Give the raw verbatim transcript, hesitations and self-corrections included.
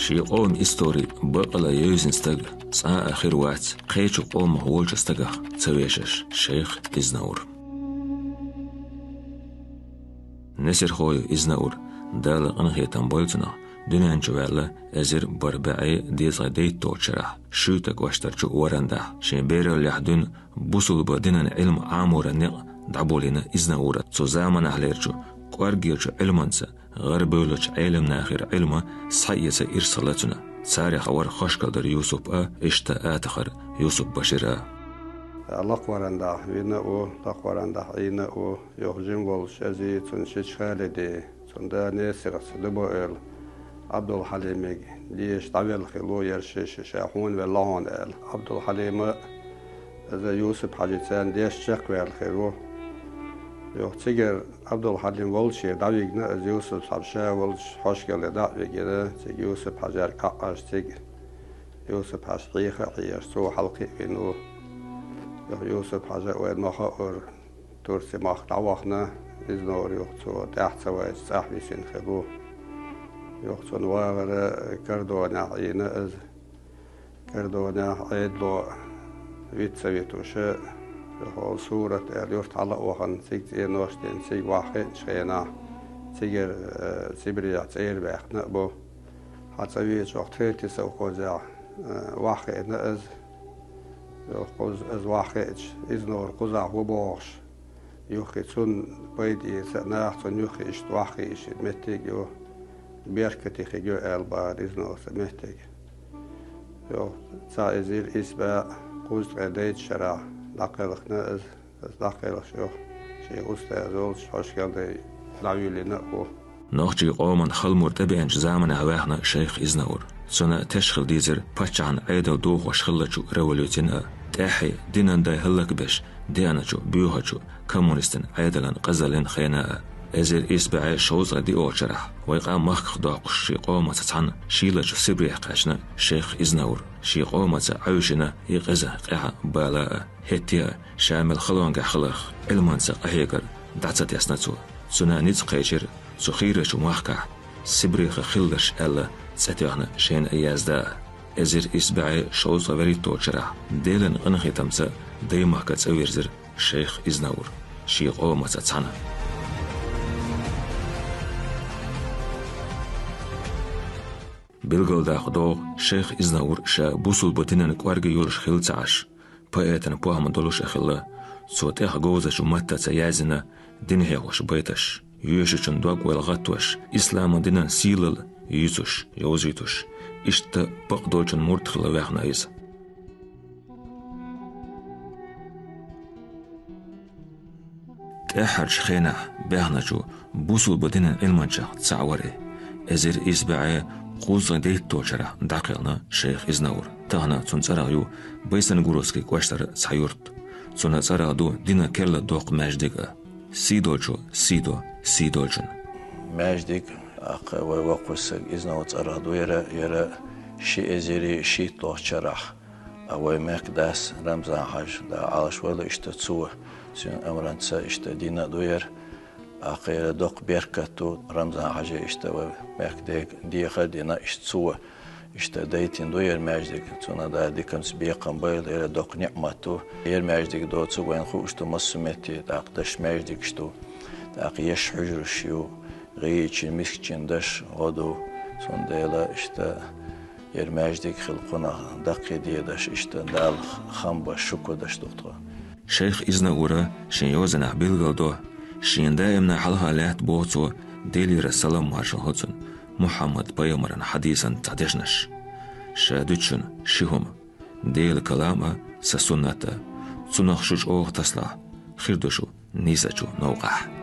Ший къоман истори бакъала йовзина стаг цкъа а хир вац кхечу къомах волчу стагах ца вешаш шайх Изнаур. Несерхо ю Изнаур, Дала къинхетам бойла цунах, дуьнен чу ваьлла эзар бархӀ бӀе дезткъе дейтталгӀачу шарахь, Шуьйта кӀоштарчу Варандахь, шен бераллехь дуьйна бусулба динан Ӏилма Ӏаморан некъ дӀаболийна Изнаура. Цу заманахьлерчу кӀорггерчу Ӏилманца, гӀарабевллачу Ӏеламнахера Ӏилма схьаэца ирс хилла цуьнан. Царех вара Хошкалдар Юсуп а, иштта Атахар Юсуп-Башир а. Лакхварандахь вина а ву, Лакхварандахь Ӏийна а ву, юха жима волуш Эзи, цуьнан шича Халиди, цуьнан да Несерхца Дубо-Эвла Ӏабдулхьалимиг деша дӀавелла хилла ву, яра ши-ши ша хьуна велла хьуна аьлла. Ӏабдулхьалима иза Юсуп-Хьажи царна деш чекхваьлла хир ву. Юха цигара Ӏабдулхьалим волчу дӀавигна иза Юсуп-Хьажа ша волчу Хьошкале дӀа а вигина, цига Юсуп-Хьажар кхаъаш цига. Юсуп-Хьажа хьеха а хьехаш, цо хьалакхиъна ву. Юха Юсуп-Хьажа вайн ма хаъара, Турци махка дӀавахана, Изнаур юха цо тӀаьхьа ца вайча цӀахь висина хир ву. Юха цунна вагӀара Кардонехь Ӏийна иза. Кардонехь Ӏедало виц ца витуш, юха Сурат аьлла юрт хьала а вахана, цига цӀенош дина, цига ваххиъначу хенахь, цигара, э, Сибрехь цӀера ваьккхина а бу. Хьан цӀа веача ваха третий совхозехь, э, ваххиъна иза. Юха кхуза иза ваххиъча, Изнаур кхузахь ву бохуш, юххе цунна пайда эца а, наха цунна юххе иштта ваххиъна меттиг а ю, беркате хиг ю аьлла бахара Изнаура цу меттиге. Юха цхьа эзар исс бӀе кхузткъе дейтталгӀачу шарахь дӀакхелхина иза. Иза дӀакхелхаш юха шен устаз волчу Хьошкале дӀавуьйлина а ву. Нохчийн къоман халмур тӀебеанчу заманахь ваьхна шайх Изнаур. Цунна теш хила дийзира паччахьан Ӏедал дохош хиллачу революцина а, тӀаьххье динан дай хӀаллакбеш деаначу боьхачу коммунистан Ӏедалан къизаллин хенахь а. Эзар исс бӀе шовзткъе диъолгӀачу шарахь вайн къам махках доккхуш шен къомаца цхьаьна шийлачу Сибрехь кхаьчна шайх Изнаур. Шен къомаца Ӏаьвшина и къиза къаьхьа бала а. ХӀетте а, ша мел халонгахь хиларх, Ӏилманца къахьегар дӀа ца тесна цо. Цунна ницкъ кхечира цу хийрачу махкахь Сибрехах хилларш аьлла цӀе тоьхна шена а язда а. Эзар исс бӀе шовзткъе вуьрхӀитталгӀачу шарахь Делан къинхетамца Даймахка цӀа вирзира шайх Изнаур шен къомаца цхьаьна. Билгалдаккха догӀу, шайх Изнаур ша бусулба динан кӀорга йолуш хилла ца Ӏаш, поэтан похӀма долуш а хилла, цо тӀех говзачу маттаца яздина дин хьехош байташ, йоьшучун дог-ойла гӀаттош, исламан динан сийлалла юьйцуш, йовзуьйтуш, иштта бакъдолчун мурд хилла ваьхна иза. ТӀаьххьарчу хенахь баьхначу бусулба динан Ӏилманчех цхьаъ вара и. Эзар исс бӀе кхузткъе дейтталгӀачу шарахь дӀакхелхина шайх Изнаур. Тахана цуьнан цӀарах ю Байсангуровский кӀоштара цхьа юрт. Цуьнан цӀарах ду динан керла доккха маьждиг а. Сий долчо сий до, сий долчун. Маьждиг, тӀаккха вай воккхачу стаг Изнаур цӀарах ду яра, яра ши эзар шийтталгӀачу шарахь. А вай мехкан дас Рамзан-Хьажа, Дала Ӏалаш войла, иштта цо, цуьнан амранца иштта дина а ду яра. ТӀаккха яра доккха беркат ду, Рамзан-Хьажа иштта вай мехкан дега дехар а дина, иштта цо иштта дайтина ду яра маьждиг. Цунах Дала диканца бекхам бойла, яра доккха ниӀмат ду. Яра маьждиг доцург вайна хууш ду массо а метте, тӀаккха даш маьждигаш ду, тӀаккха еш хьуьжараш ю, гӀийчийн, мискачийн даш гӀо ду. Цундела иштта яра маьждиг хилла кхунах даккхий дедаш, иштта Далла хам беш, шукар деш ду тхо. Шайх Изнаура шен йозанахь билгалдо, шена даимна хьалха лаьтта боху цо, Делера салам-маршалла хуьлда цунна, Мухьаммад-пайхамаран хьадисанца цхьа дешнаш. Ша дуьту шуна ши хӀума: Делан калам а, сан суннат а. Цунах шу чӀогӀа тасалахь, хир ду шу нийсачу новкъахь.